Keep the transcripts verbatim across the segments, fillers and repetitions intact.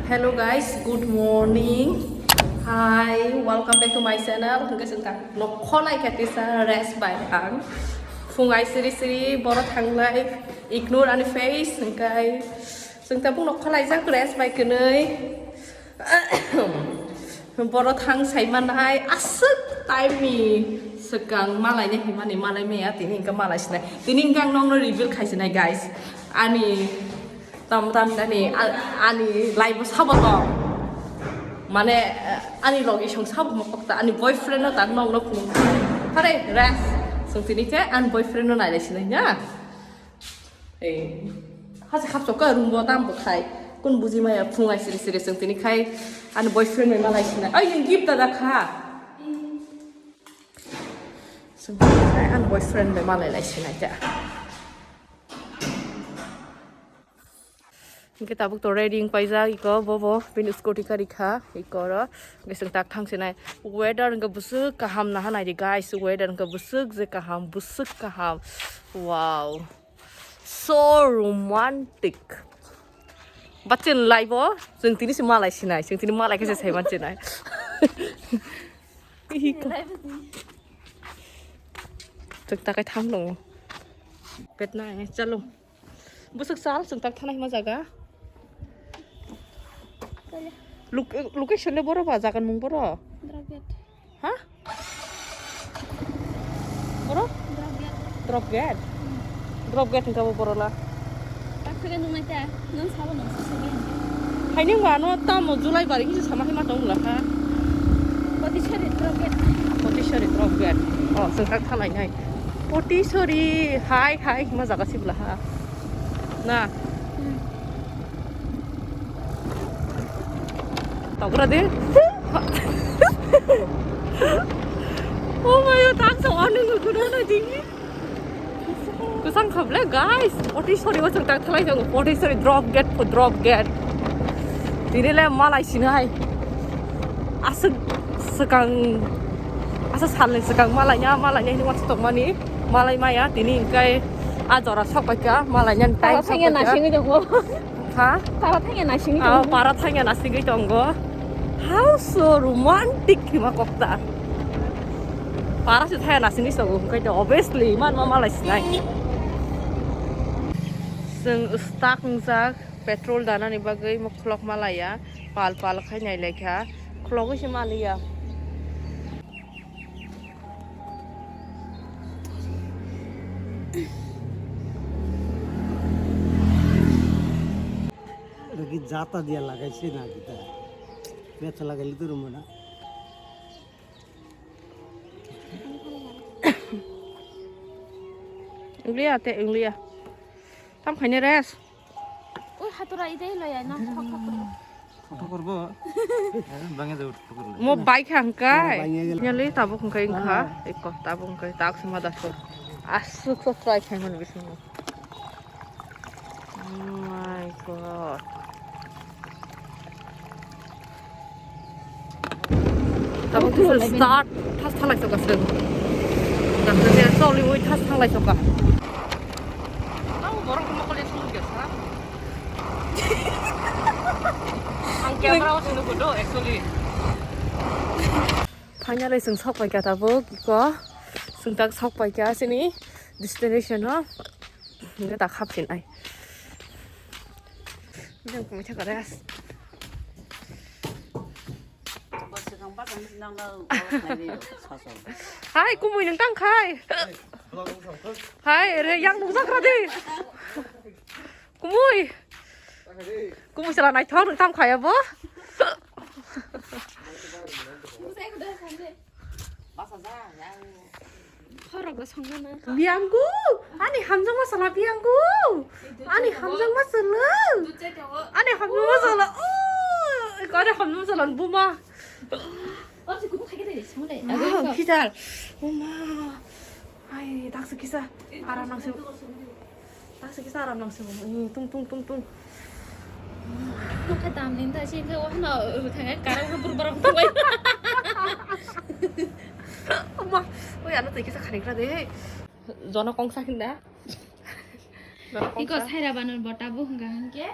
Hello guys, good morning. Hi, welcome back to my channel. Hingke chwng tak nokho naikha kisa rest bai ang. Phung ai siri siri boro thanglai ignore ani face hingkai chwng tak nokho laijak rest bai kwnwi. Boro thang sai manai aswk time ni swkang malai ne himani malai maya tini hingke malai sinai. Tini hingke ang nokno reveal khai sinai guys. Ani Tam tam ani a- ani life o sabo tong. Mane ani logi song sabo mo kokta ani boyfriend no tak nong no phunuk. Hare rest. Song tini khe ani boyfriend no nailai sinai na. Ei. Hase khap sok ka room bo tam bo khai. Kun buji maya phung ai siri siri song tini khai ani boyfriend no malai sinai. Ai gift da da kha. Song tini khai ani boyfriend no malai lai sinai ta. Hingke tabuk to ready wng paijak iko bobo bini scooty kari kha iko oro hingke chwng tak thang sinai weather hingke bwswk kaham naha naidi guys weather hingke bwswk je kaham bwswk kaham wow so romantic bachin laibo chwng tini se malai sinai chwng tini malai khe se sai man sinai chwng takai thang tongo petna chalo. Bwswk sal chwng tak thanai hima jaga. Look- location le boro ba jaga mung boro. Drop gate. Ha? Boro? Drop gate. Drop gate. Drop gate hingka bo boro la. Tak sege nung nai ta. Nung sabo nung sege. Hai nung ba no tamo July bari kisa sama hima tong la ha. Potisori drop gate. Potisori drop gate. Oh, chwng tak thanai nai. Potisori hai hai hima jaga sibla ha. Na. Togra de. Oh my god, tak sa warning ko na ding. Kusang khable guys. Potisori o chwng tak thalai jago. Potisori drop gate po drop gate. Tini le malai sinai. Aswk swkang asa salni swkang malai nya malai nya hinwi wansuk tongmani. Malai maya tini hingkai a jora sok paikha malai nya time sok paikha. Ha? Para thangya nasingwi tongo. Para thangya nasingwi tongo. How so romantic hima kokta. Para se thaya nasingwi tongo hwnkhe to obviously man ma malai sinai. Chwng stuck wngjak petrol danani bagwi mo khulok malaya pal pal khai nai laikha khulogwi se maliya. Lagi jata dia lagaise na kita. Biasa lagai itu rumah na. Ingliya te ingliya. Tam khaine res. Ui hatura idai loya na. Photo korbo. Bangya jabo photo korbo. Mo bai khangkai. Nyali tabuk khangkai wngkha. Eko tabuk khangkai tak sima daso. Asuk so try khaimani bisingo. Oh my god. Tabuk kisa start thas thalai soka seng. Daksa je choli ui thas thalai soka. Tau borok mokol ya sung ya sa. Ang camera o sunu kudo actually. Finally sung sok pai kya tabuk ko. Sung tak sok pai kya sini destination ho. Nggak tak hap sin ai. Jom kami cakap res. Hai, kumui nung tang khai. Hai, re yang nung sakra di. Kumui. Kumui sala nai thong nung tam khai abo. Biyanggu, ani hamjak ma sala biyanggu. Ani hamjak ma sala. Ani hamjak ma sala. Oh, ani hamjak ma sala buma. Wow, kitar. Uma. Ai, daksa kisa. Aram nang sebo. Taksa kisa aram nang sebo. Tung tung tung tung. Nokha dam ni ta sih ke wah na thang kara bur bur bur. Amma, oi ano tei kisa khani kra de. Jono kong sa hinda. Iko saira banor bota bo hingga hingke.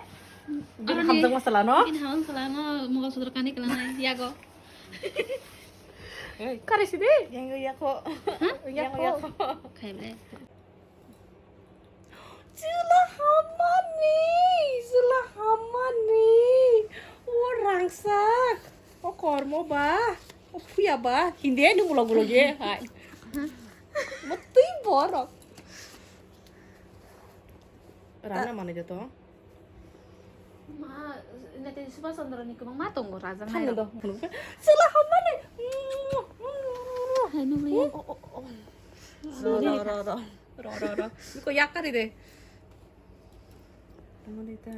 Bini hamjakma chwla no? Bini hamjakma chwla no Mogal Sudra kani kwlanai yago. Kare sidi? Yang yako. Yang yako. Khaim le. Chwla hamani, chwla hamani. O rangsak, o kormo ba, o phuya ba, hindi ni mulok mulok ye, hai. Mutui borok. Rana mane joto. Ma, nete Subhash Chandra ni kwbangma tongo rajaknai rok. Thangno do. Chwla hamani. Hai nugwi. O, o, o. Ro, ro, ro, ro. Ro, ro, ro. Iko yak kari de. Tamo de ta.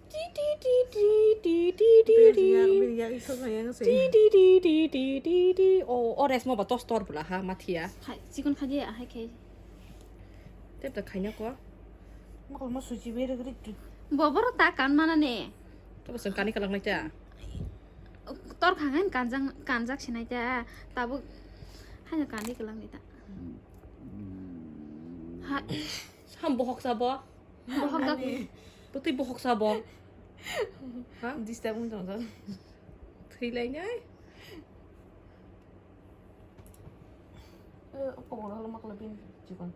Ti, ti, ti, ti, ti, ti, ti, ti. Beri yak, beri yak, iso sayang sih. Ti, ti, ti, ti, ti, ti, ti. O, o resmo ba tos tor bula ha, mathia. Hai, chikon khaji, hai khai. Tep ta khaina ko. Mokol mo suji beri gri tu. Bo boro ta kan mana ne. To bo sengkani kalang nai ta. Tor khangan kanjang, kanjak sinai ta. Tabuk haino kandi kalang nai ta. Ha. Sam bohok sabo. Bohok da. Ani. Bwtwi bohok sabo. Ha? Disturb wng tong tong. Thwi lai nai. Eh, o kobor holo makla bin chikon.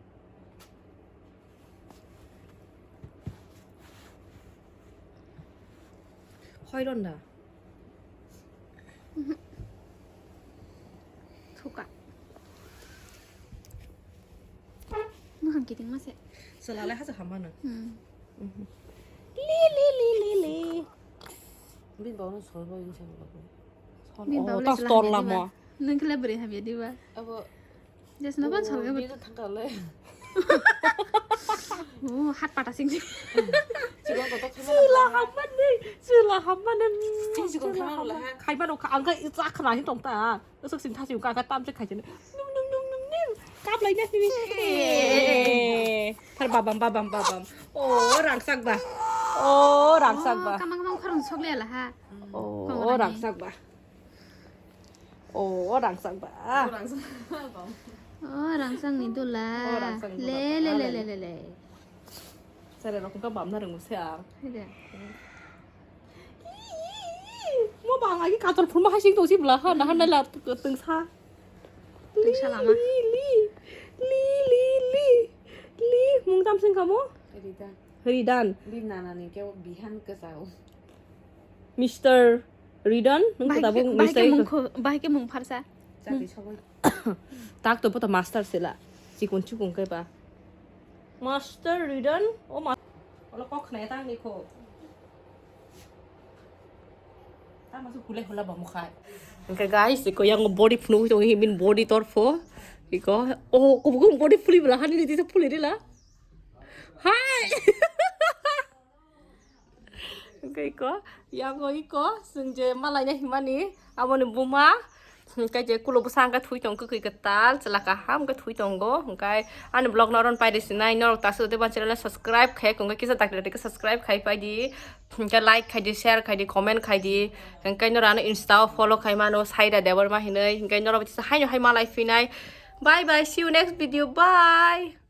Hoi ronda. Thuka. Nuham kiting mase. Selale haja hamano. Hmm. Mhm. Li, li, li, li, li. Bin bawa sol bawa yung sama bawa. Bin bawa tas tor lamo. Nengkle beri hamya diba. Abo Jesna ban salga. Bini thangkale. Oh, hat pata sing. Chikon kotor khama. Chwla hamani, chwla hamani. Chikon khama la ha. Khaiba no kha, angka i chak khana hin tong ta. Usuk sing thasi ka ka tam che khai chen. Nung, nung, nung, nung, nung. Kap lai na sini. Eh. Thar babam, babam, babam. Oh, rangsak ba. Oh, rangsak ba. Kamang kamang khorang sok le la ha. Oh, rangsak ba. Oh, rangsak ba. Oh, rangsak ba. Oh, rangsak ni dula. Oh, rangsak ni dula. Le, le, le, le, le, le. Sare rok ka bamna rung se ang. Hede. Mo bang agi kator phun ma hasing to si bla ha, nahan na la tengsa. Tengsa lama. Li, li, li, li, li. Li, mung tam sing kamo? Ridan. Ridan. Di nana ni ke bihan ke sao. Mister Ridan, nung bahai tabuk ke, bahai ke Mister mung kho, bahai ke mung pharsa. Chati sobo. Tak to poto master sila. Chikun chikun kai ba. Master Ridan, o ma-, olo kok khna tang ni kho. Tama su kulai hula ba mukhai. Engke guys, iko yang body phunu tong hi min body torfo. Iko, oh, kubuk body phuli bela hani ni tisa phuli rila. Hai. Hwnkhe iko, yango iko, chwng je malaina himani, aboni buma, hwnkhe je kulo bwsa hwnkhe thwi tong kwkwi kwtal, chwla kaham hwnkhe thwi tongo, hwnkhe ani vlog no oro paide sinai, norok ta aswk de ban channel subscribe khai, hwnkhe kisa dakti dakti khe subscribe khai paidi, hwnkhe like khaidi, share khaidi, comment khaidi, hwnkhe norok ano Insta o follow khai mano, Saida Debbarma hinwi, hwnkhe norok bisa haino hai malai phinai. Bye bye, see you next video, bye.